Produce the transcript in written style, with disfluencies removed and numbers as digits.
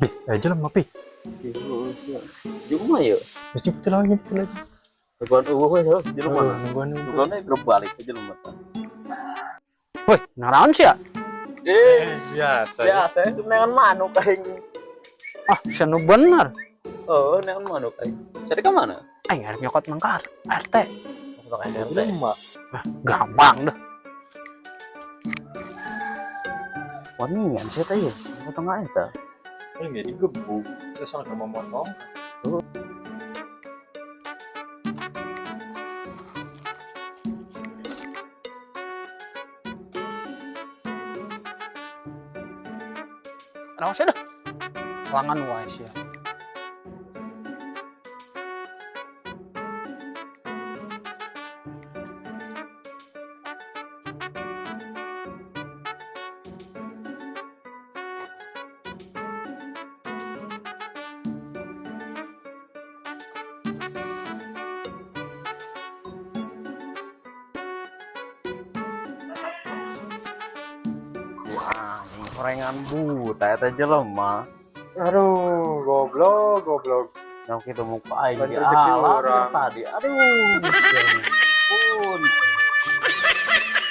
Bih, jelema pi. Jelema ya. Geus nyebut lagi, nyebut lagi. Nungguan eueuh we heuh jelema. Nungguan eueuh. Nungguan berbalik ke jelema. Woi, naraon sia? Biasa. Biasa itu neangan manuk aing. Ah, sia nu bener. Oh, neangan manuk aing. Cari ka mana? Aing arek nyokot mangka RT. Nyokot RT. Jelema. Ah, gampang dah. Wanian sia teh ieu. Nyokot tengah eta. Ini digebuk. Terus sama memotong. Naon sia dah? Langan wae sia. Wah, gorengan buta eta jelema. Aduh, goblok, goblok. Yang kita muka aing di Rezeki alam orang. Tadi. Aduh. Pun.